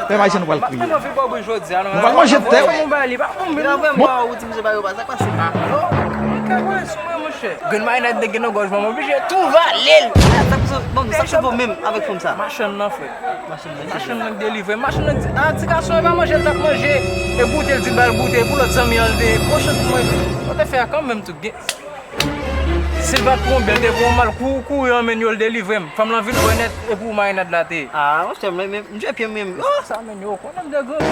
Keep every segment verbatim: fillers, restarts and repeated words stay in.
Pèp ayisyen nou pral kriye. M anvi bò bri jodi a, non. Nou pral manje tè. Mwen bay li, pa pou mwen. Bon. Ou di misye bay yo pa, sa k pase? Mwen ka wè sou mwen, monchè. Grenn marinad te gen nan gòj mwen, m oblije tou vale l. Sa k pase? Bon, sa k sot menm avèk fanm sa? Machann nan, frè. Machann nan k delivre. Machann nan di, ah, ti gason, e pa manje l t ap manje. E goute l di l ba l goute. Pou lòt zanmi an, l te pran chans pou mwen. Sa te fè a kanmenm tou. Gen, si l pa t pou yon byen, l te pou yon mal. Kou, kouri anmenn yo, l delivre m. Fanm lan vin wè nèt, e pou marinad la te ye. Ah, monchè, m, m, m jwe pye m menm. Oh! Sa menn yo, konnen m de grenn.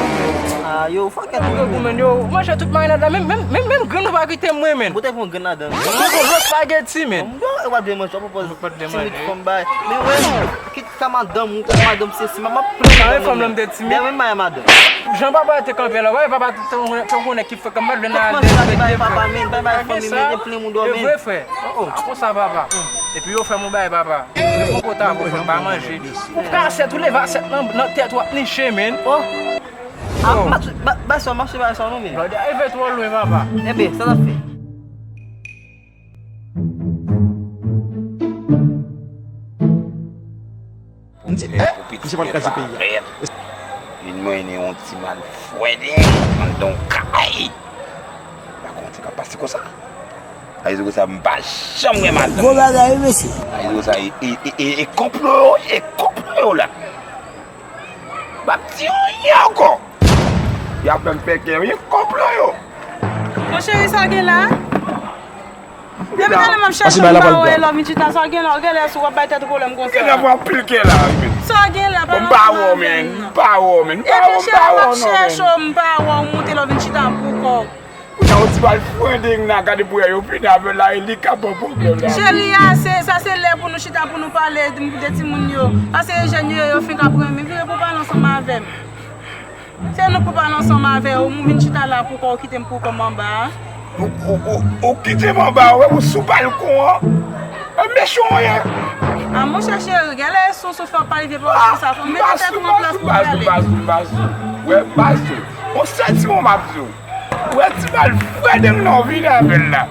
Ah, yo, fòkè tou menm. Yo, manje tout marinad la, menm, menm, menm, menm grenn ou pa kite m, menm. Bote pou yon grenn ladan. Koko lòt spaghetti, menn. Bon, e w ap de manje, w ap pòz. Ou pa t de manje. Ti mit fòm bay. Men wè, kit ka madanm ou, ka madanm sesi, m ap plenn. Sa yon fanm lan m te ti mit. Dèyè mwen, m maye madanm. Jan papa te kanpe la, wè, papa te konnen ki fè kanpe la, nan de, de, de, papa, men, bay, bay, fanmi, men, te plen moun dòmi. E vre, frè. Oh, oh, konsa, papa. Epi yo fè m yon bagay, papa. Yo fè m pota pou fè m pa manje. Ou ka asèt, ou leve asèt nan, nan tèt, w ap niche, menn. Oh. Ah, oh. Mache, ba, ba sa, mache, ba sa, non, men. Brother, eve twò lwen, papa. Enben, sa n ap fè? M di, eh, misye pral kraze peyi a. Vin mennen yon ti malfrèdè anndan yon kay. Pa konn sa k ap pase konsa. Sa vle di konsa, m pa janm wè madanm. Gwo bagay, wi, mesye. Sa vle di konsa, e, e, e, e, e konplo yo, e konplo yo la. M ap di anyen ankò. Y ap fè m fè kè, wi, konplo yo. Mon cheri, sa gen la? Depi talè m ap chèche w, m pa wè lè w vin chita, sa gen la, w genlè sou w ap bay tèt ou pwoblèm konsa. Genlè pran anpil kè la, wi, men. Sa gen la, pa nan fòm avè m, non. M pa wè w, men. M pa wè w, m pa wè w, non, men. Epi cheri, m ap chèche w, m pa wè w, w monte lè w vin chita pou kò w. Kounye a, yon ti bal frendeng nan, gade pou yo vini avè l la, e li k ap ban pwoblèm la. Cheri, ase, sa se lè pou nou chita, pou nou pale de, de timoun yo. Paske e jèn yo ye, yo fenk ap renmen. Vire pou w pale ansanm avè m. Se nou pou pale ansanm avè w, ou vin chita la pou kò w kite m pou kò m anba a. Ou, ou, ou, ou kite m anba a, ou sou balkon an. E mechan w ye. A monchè cheri, genlè sou, sou fè w pale vye pawòl konsa, fò w mete tèt ou an plas pou w pale. M pa sou, m pa sou, m pa sou, m pa sou. Wè, m pa sou. Yon sèl ti mo m ap di w. Wè ti malfrèdeng nan w vini avè l la.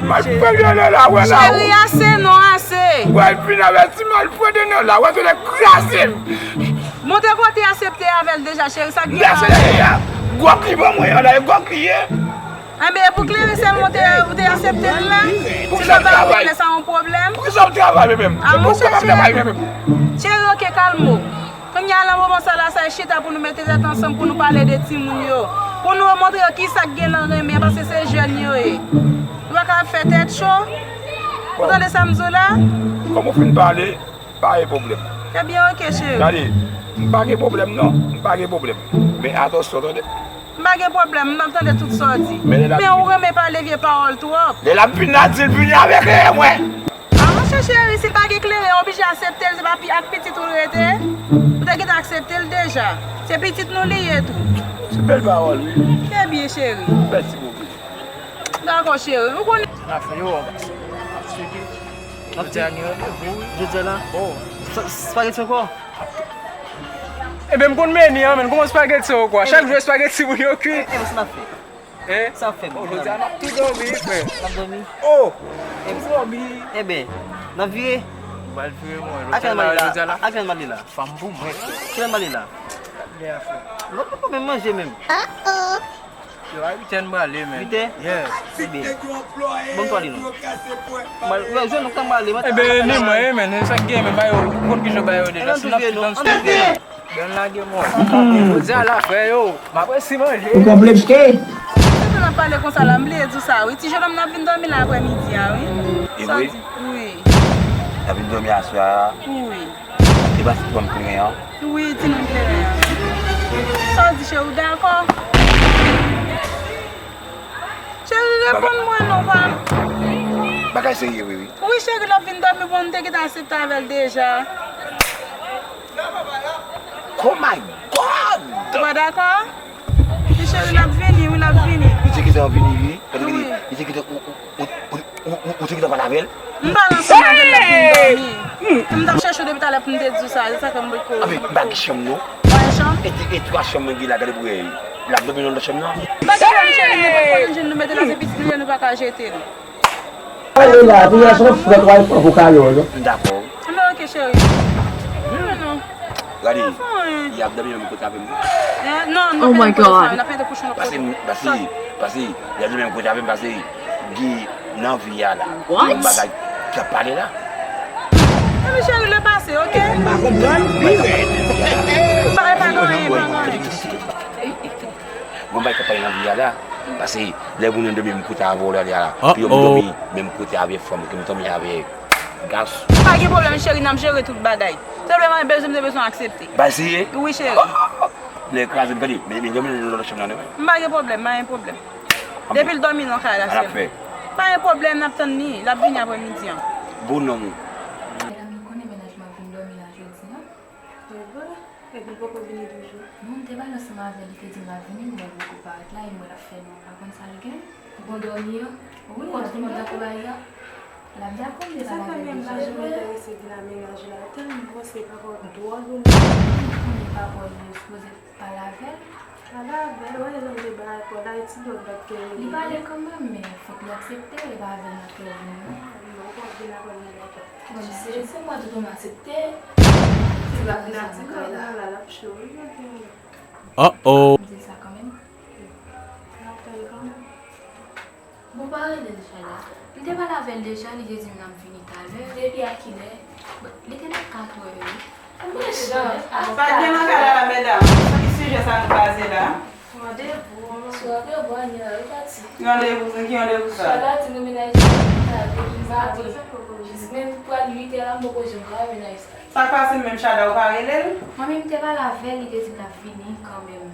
Malfrèdeng nan la, wè la. Cheri, ase non, ase. Wè l vini avè ti malfrèdeng nan la, wè genlè kraze m. Bon, te kote asepte avè l deja, cheri, sa k gen la? Gòk li ban mwen an la, e gòk li ye. Enben, e pou klere sèlman ou te, ou te asepte l la? Poukisa m travay? Sa yon pwoblèm? Poukisa m travay menm? A, monchè, cheri. Cheri, oke, kalme w. Kounye a, nan moman sa la, sa e chita pou nou mete tèt ansanm, pou nou pale de timoun yo, pou nou montre yo kisa k gen nan renmen, paske se jèn yo ye. Nou pa ka ap fè tèt cho. Ou tande sa m di w la? Kòm ou fin pale, pa gen pwoblèm. Ebyen, oke, cheri. Gade, m pa gen pwoblèm, non. M pa gen pwoblèm. Men atansyon, tande. M pa gen pwoblèm, m ap tande tout sa w di. Men lè l ap vini. Men ou renmen pale vye pawòl twòp. Lè l ap vini la, di l vini avèk kleren mwen. A, monchè cheri, si l pa gen kleren, ou oblije asepte l, se pa pi-, ak pitit ou l rete? Ou te gentan aksepte l deja. Se pitit nou li ye tou. Se bèl pawòl, wi. Trè byen, cheri. Mèsi bokou. Dakò, cheri. Ou konnen. N ap fè yo, an pase. N ap tcheke. Jodi a gen randevou, wi. Jodi a la? Oh. Sa, spaghetti ankò? Enben, m konn meni an, men kòman spaghetti yo kwa? Chak jou spaghetti pou yo kuit. E, e, sa n ap fè? Eh? Sa ap fè bon. Oh, jodi a n ap tou dòmi, wi, frè. N ap dòmi? Oh! Tou dòmi. Enben, n ap vire? M pral vire, mwen. A kilè n pral la? A kilè n pral la? Fanm pou mwen, frè. Kilè n pral la? Lè a, frè. Non, nou pa menm manje menm. Yo, a uit è n prale, men. Uit è? Yeah. Enben, bon, m prale non. Mal, wè, jwenn nou kan prale, mwen. Enben, ni mwen, men, sa k gen, men, ba yo, ou konn kijan ba yo deja. Si n ap tout ansanm. Bèl lage mwen. Jodi a la, frè yo, m ap resi manje. Ou konplekse? Tout tan n ap pale konsa la, m bliye di w sa, wi. Ti jennonm nan ap vin dòmi la aprè midi a, wi. E vre? Wi. L ap vin dòmi aswè a? Wi. E pa si pran kleren an? Wi, ti nonm kleren an. Sa w di, cheri, ou dakò? Cheri, reponn mwen non, pa. Bagay serye, wi, wi. Wi, cheri, l ap vin dòmi, bon, m te gentan aksepte avè l deja. Oh my God! Ou pa dakò? Wi, cheri, l ap vini, wi, l ap vini. Li te gentan vini, wi. Wi. Li te gentan, ou, ou, ou te gentan pale avè l? M pale ansanm avè l, l ap vin dòmi. M t ap chèche w depi talè pou m te di w sa, se sa fè m potko. Anben, m pa gen chanm, non. Pa gen chanm? E, e twa chanm mwen gen la, gade pou wè. L ap dòmi nan lòt chanm nan. Pa gen pwoblèm, cheri, nenpòt kote nou jwenn nou mete la, se pitit nou ye, nou pa ka jete l. Ale la, pou y a son frèt, w a pran pou kayò, non. M dakò. Anben, oke, cheri. Non, non. L Gade, y ap dòmi menm kote avè m. Eh, non, n pa fè nan kote sa, n ap mete kouch nou lòt kote. Pase, pase, pase, y ap dòmi menm kote avè m, pase gen nan vi a la. What? Yon bagay k ap pale la. Epi cheri, le pase, oke? M pa konprann. Pa, pa gen anyen, pa gen anyen. Gon bagay k ap pale nan vi a la. Pase lè moun yo dòmi menm kote avè w la, la, pou yo m dòmi menm kote avè fanm, ke m dòmi avè gason. Pa gen pwoblèm, cheri, n ap jere tout bagay. Sèlman, bezwen, m te bezwen aksepte. Ba eseye? Wi, cheri. Lè kraze m, gade, men, men dòmi nan lòt chanm nan, non? M pa gen pwoblèm, pa gen pwoblèm. Depi l dòmi nan kay la, sèlman. Pa gen pwoblèm, n ap tann li. L ap vini aprèmidi an. Bon, non. Medam, nou konnen mennaj mwen ap vin dòmi la jodi a. Epi l poko vini toujou. Bon, m te pale ansanm avè l, li te di m l ap vini, men l poko parèt la, e mwen l ap fè non, m pa konn sa l gen. Bon, dòmi an? Wi, kote m ap dakò bagay la? L ap dakò, m te pale avè l deja. Sa fè menm pa janm enterese vin a mennaj la, tèlman m panse papa w ap dwòl pou li. M konnen papa w, li sipoze pale avè l. Pale avè l, wè, jan m te bay pou l, Ayiti dòk dòk te rele. Li pale kanmenm, men fòk li aksepte, e pa avè l n ap fè vini, non. Non, w p ap vin avè l, non, papa. Bon, se, se mwen tou tou m aksepte. Se pa konsa nou kay la. L ap cho, wi, jodi a. Uh-oh. M di sa kanmenm. N ap tann kanmenm. Bon, pa rele l, Chada. M te pale avè l deja, li te di m l ap vini talè. Depi a kilè? Bon, li te nan kat è, wi. Mwen chan. Pa gen nan kay la, medam. Sou ki sijè sa nou kaze la? Randevou. Sou randevou, Ania, repati. Randevou, ki randevou sa? Chada di nou mennaj li ta vin maten. Jis menm pral uit è la, m poko janm ka wè mennaj sa. Sa k pase menm, Chada, ou pa rele l? Mwen menm, m te pale avè l, li te di m l ap vini kanmenm.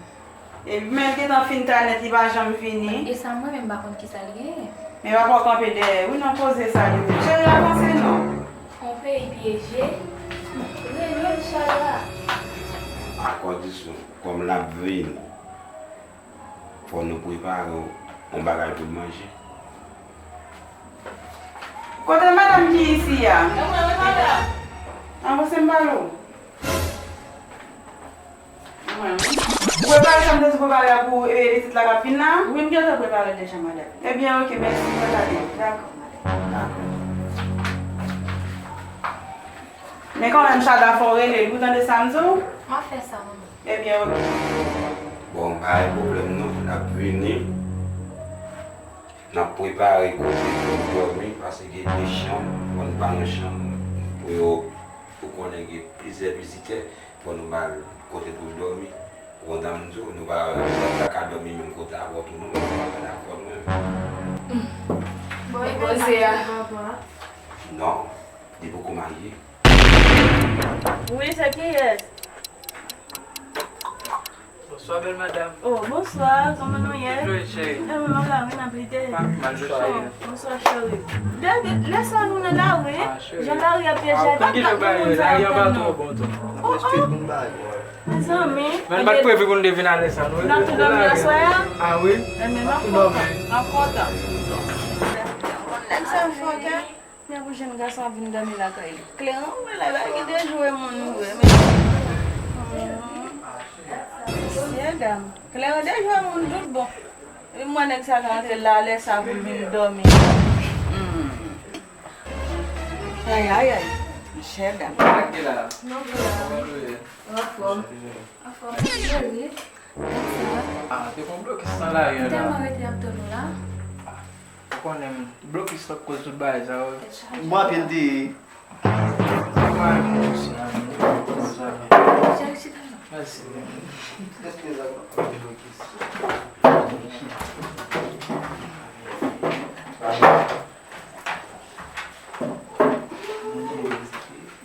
E men l gentan fin ta nèt, li pa janm vini. E sa mwen menm pa konn kisa l genyen. Men papa w kanpe dèyè wi nan koze sa li di. Cheri, avanse non. On peyi pyeje. Rele l, Chada. A kondisyon, kòm l ap vini, fò nou prepare yon bagay pou l manje. Kote madanm ki isi a? E mwen wi, madanm. Avanse m pale w. Ou prepare sa m te di w prepare a pou, e, pitit la k ap vin la? Wi, m gentan prepare l deja, madanm. Ebyen, oke, mèsi, mwen tande. Dakò, madanm. Dakò. Men kanmenm, Chada, fò w rele l, ou tande sa m di w? M ap fè sa, manman. Ebyen, oke. Bon, pa gen pwoblèm non, n ap vini. N ap prepare kote pou n dòmi, paske gen de chanm, fò n ba nou chanm pou yo, ou konnen gen plizyè vizitè. Fò nou ba l kote pou l dòmi. Ou konprann m di w, nou pa, nou pa ka dòmi menm kote avè w tou non, mwen pa dakò mwen. Bon, e koze a? Non, li poko marye. Wi, se kiyès? Bonswa, bèl madanm. Oh, bonswa, kòman nou ye? Toujou, cheri. E mwen, m la, wi, n ap lide. Pa pi mal, cheri. Oh, bonswa, cheri. Depi lè sa nou nan lari, jan lari a pyeje, pa gen moun sa ap tann nou. Oh, oh. Mezanmi. Men n pa t previ pou n te vin alè sa, non. N ap tou dòmi aswè a? Ah wi. Enben, m ap kontan. M ap kontan. Nèg sa fò kè. Men pou jèn gason ap vin dòmi lakay li. Kleren, ou wè la, la gen de jou e moun vre, men. Mesye dam. Kleren de jou e moun tout bon. E mwen nèg sa ka antre la, lè sa pou l vin dòmi la. Hmm. Ay, ay, ay. Mesye dam. Sa k gen la? Non, non. Anfòm. Anfòm. Cheri. Bonswa. Ah, te gon blokis nan lari a la. M tèlman rete ap tann ou la. Ah, ou konnen m blokis k ap koz tout bagay sa yo. Tèt chaje. Bon, apre l te ye. Sa pa yon blokis la, men. Sa. Cheri, chita non. Mèsi. Eskize m, blokis.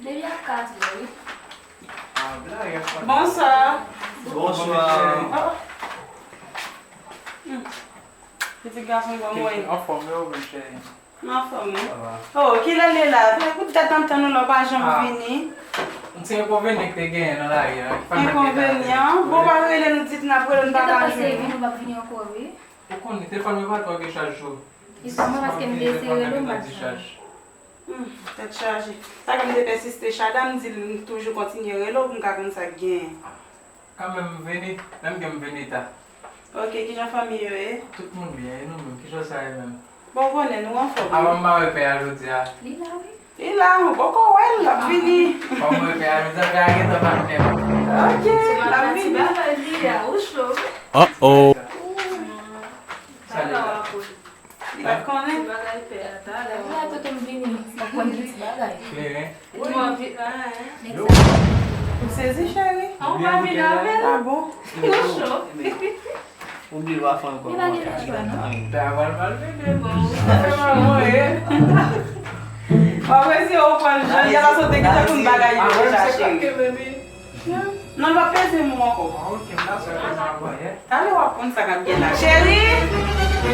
Depi a kat è, wi. Bonswa. Bonswa. Oh. Hmm. Pitit gason gwo mwen. Anfòm, e ou menm, cheri? M anfòm, wi. Sa va. Oh, kilè l ye la? Sa kout dat m ap tann ou la, ou pa janm vini. M ti enkonvenyan k te genyen nan lari a. Enkonvenyan? Bon, w pa rele nou, di n ap rele, nou pa ka jwenn ou. Li te pase vini, ou p ap vini ankò, wi. Ou konnen, telefòn mwen pa twò gen chaj tou. E sa mwen, paske m te eseye rele w, m pa t jwenn. Hmm, tèt chaje. Sa fè m te pèsiste, Chada, m di l m toujou kontinye rele w pou m ka konn sa k genyen. Kanmenm, m vini, menm ke m vini ta. Ok, kijan fanmi yo ye? Tout moun byen, e nou menm, kijan sa ye menm? Bon, ou konnen, nou anfòm, wi. Avan m ba w epè a jodi a. Li la, wi. Li la, ou poko wè l, l ap vini. Ban m epè a, mezanmi, a gentan pa t menm. Ok, la vini. Bagay li a, ou cho. Uh-oh. Talè w ap wè. Li pa t konnen. Bagay pè a, talè w ap wè. Lè tout moun vini, w ap konn ki ti bagay. Kleren. Ou anvi, ah, hein. Ou sezi, cheri? An, ou pa vin avè l? Ah bon? Ou cho. Oubli l, w a fè ankò. Li pa gen lòt chwa, non? Pè a pral mal vini. Bon. Fè mal mwen, eh. W ap resi ou pran jan, y a la sote ki tankou bagay yo deja, cheri. Non, l p ap peze mwen ankò. Ah, ok, m ta sou peze ankò, yeah. Talè w ap konn sa k ap gen la. Cheri,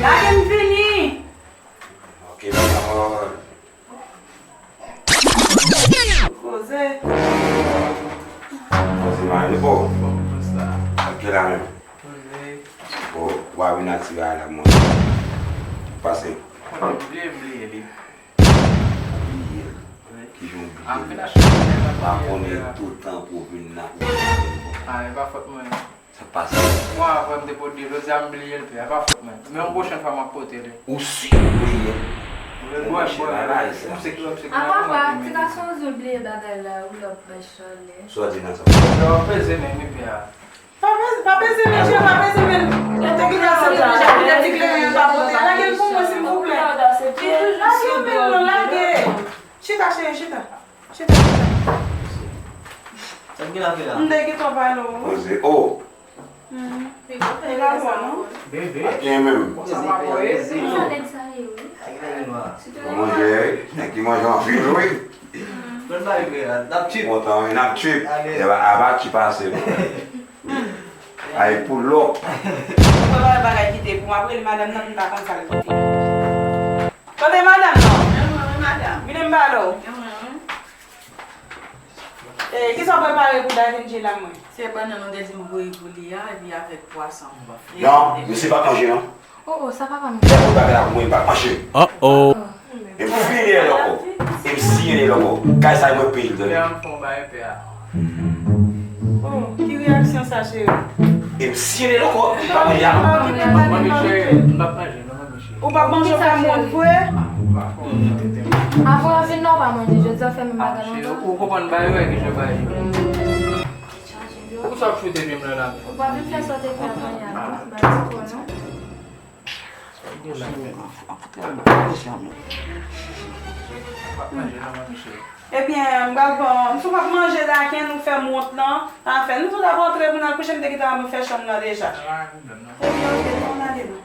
lage m vini. Ok, mi amor. Koze. Koze mare, bon. Ok, la menm. Bon, w a vin ak ti bagay la, mwen. Pase. Mwen bliye, m bliye li. Bliye l. Kijan w bliye l? Pa konnen toutan pou w vin nan. Ah, e pa fòt mwen. Sa k pase? Mwa apre m te pote li, jodi a m bliye l, pè a, pa fòt mwen. Men yon pwochèn fwa m ap pote li. Ou si ou bliye l? Wi, wi, wi. Apa pa, ti gason an di w bliye bagay la, ou l ap bay chalè. Sa w di nan sa? Yo peze men, wi, pè a. Pa peze, pa peze men, cheri, pa peze men. Yo te gen aksepte deja, li te di kleren pa pote. Lage l pou mwen, silvouplè. Lage l men, non, lage. Chita, cheri, chita. Chita, chita. Sa m gen la fè la? M te gentan pale w. Poze. Oh! Hmm. E pa twa, non? Bebe. Pa gen menm. Sa pa voye. Sa nèg sa ye, wi. Sa gen nèg nwa. Bon, manje, nèg ki manje anpil, wi. Konn bay vre a, n ap trip. Kontan, wi, n ap trip. Ale. E ba, aba ki pase. Ay, pull up. Mwen pa wè bagay kite pou m ap rele madanm nan pou m ta konn sa l kite. Kote madanm nan? Mwen, mwen, mwen, madanm. Vin m pale w. Mwen, mwen, mwen. Eh, kisa w prepare pou Davendjy la, mwen? Se bannann ou te di m voye pou li a, epi avèk pwason. Non, misye p ap manje, non. Oh, oh, sa papa m. Lè pou bagay la pou mwen, m p ap manje. Oh, oh. E m fini lòkò. E m siyen lòkò. Kay sa mwen peye l, tande. Pè a, m fè yon bagay, pè a. Oh, ki reyaksyon sa, cheri? E m siyen lòkò. M pa manje a, non. Mami, cheri, m p ap manje, non, mami, cheri. Ou p ap manje, w fè mond vre? Avan w vin la, w pa manje. Jodi a, w fè menm bagay la ankò. Ou konprann bagay yo, ki jan bagay yo. Ou sa ap choute pye m nan la. Ou pa vin fè sa w te fè avan yè a, non? Ba di kò, non? Ebyen, m pral pran, m sou p ap manje la, ken nou fè m wont lan. Anfen, nou tout ap antre pou n al kouche, m te gentan fè chanm nan deja. Ebyen, ok, nou ale non.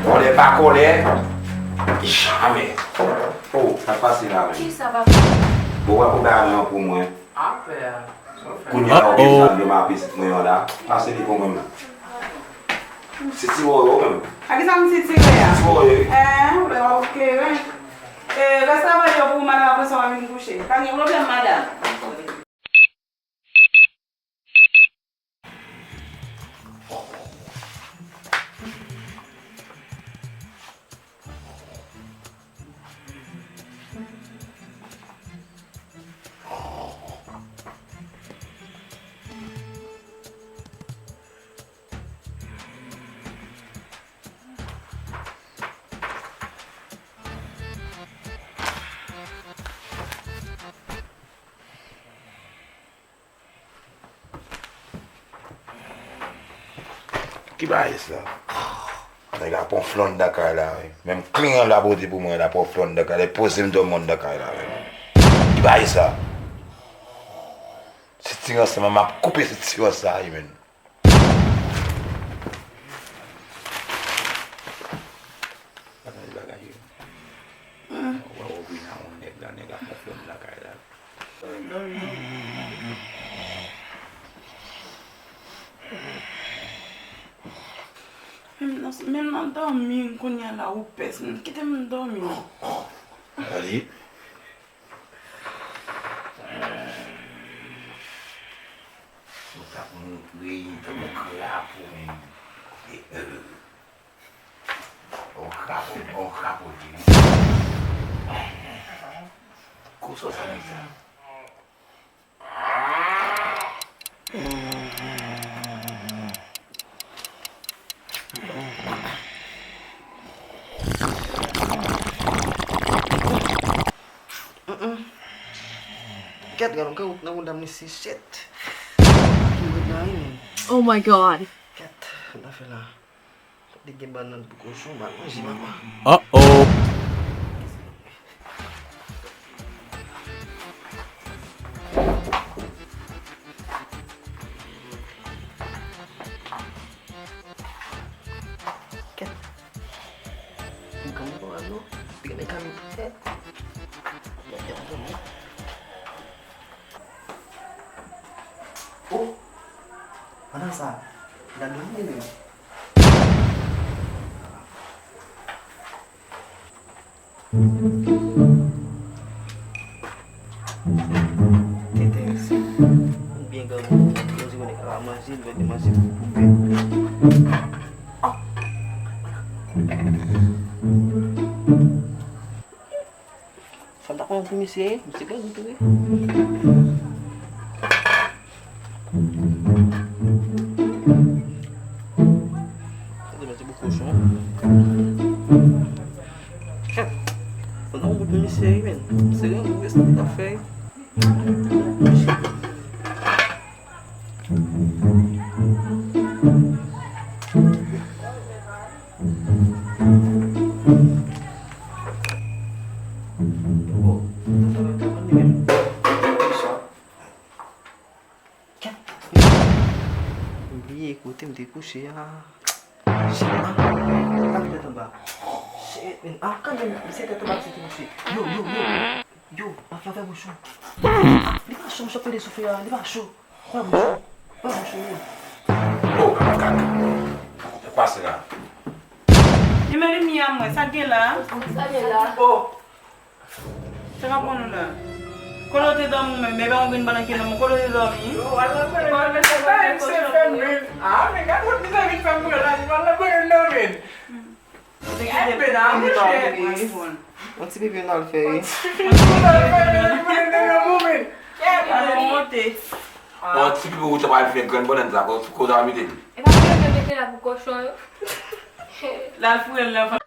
Kòlè pa kòlè, jamè. Oh, sa k pase la menm? Kisa, papa? Bon, w ap pran bagay mwen an pou mwen. Apè a. Kounye a, ou gen zam yo m ap pitit mwen an la. Pase li pou mwen la. Sitire w menm. A kisa m sitire a? Sitire w. Eh, ou lè w ap kleren. Eh, rès travay yo pou ou, madanm, apre sa w a vin kouche. Pa gen pwoblèm, madanm. Ki bagay sa? Nèg ap pran flonn nan kay la, wi. Menm kliyan l ap pote pou mwen, l ap pran flonn nan kay la, poze m dòmi anndan kay la, wi. Ki bagay sa? Sitirans lan, m ap koupe sitirans sa, wi, menm. Gade bagay yo. Ou wè ou vin a yon nèg la, nèg ap pran flonn nan kay la. Menm nan, menm nan dòmi, kounye a la, ou pès, kite m dòmi. Gade. Ou t ap mouri tankou krapo, menm. E, e, yon krapo, yon krapo di. Kou sòs sa nèg sa. Kèt, gade yon kawout nan mouda m li se shit. Ki red Oh my God. Kèt, sa m ta fè la? Li gen bannann pou kochon, m al manje, papa. Uh-oh. Kèt. M kanpe pa mal non. Pi gen nèg kanpe. Oh! Pandan sa, l ap domine menm. Tenten isi. Byen granmoun, yo di konnen ka manje, l mete manje pou koupe. Sa m ta konn pou misye ye, misye gen gout wi. Sa se manje pou kochon. Kèt. Fò n ta konn pou misye ye, men. Misye gen gout, se sa m ta fè. M bliye kote m te kouche a. Shit, ah, kanpe tèt anba. Shit, man. Ah, kanpe, misye tèt anba, misye te kouche. Yo, yo, yo. Yo, mafya fè bouchon. Ah, li pa cho, m ap pede soufle a, li pa cho. Fè bouchon. Fè bouchon, yo. Oh, makak. Sa k pase la? Limen limyè a mwen, sa k gen la? Sa k gen la? Oh. Sa k ap pran nou la? Kote w te dòmi ou menm? Bebe, ou vin pandan ke nonm ou, kote w te dòmi? Yo, wala, wala, wala, sa e misye fè m menm. Ah, men gade sa misye vin fè m pran la, li pa nan pran nan men. Ou te kite l, ou te kite l pran telefòn. Yon ti pipi nou al fè, wi. Yon ti pipi nou al fè, men li pran nan men, men. Al monte. Yon ti pipi ou t ap al fè grenn bannann sa, ko, ko ta mete l. E pa mwen menm mete la pou kochon yo. L al foure l nan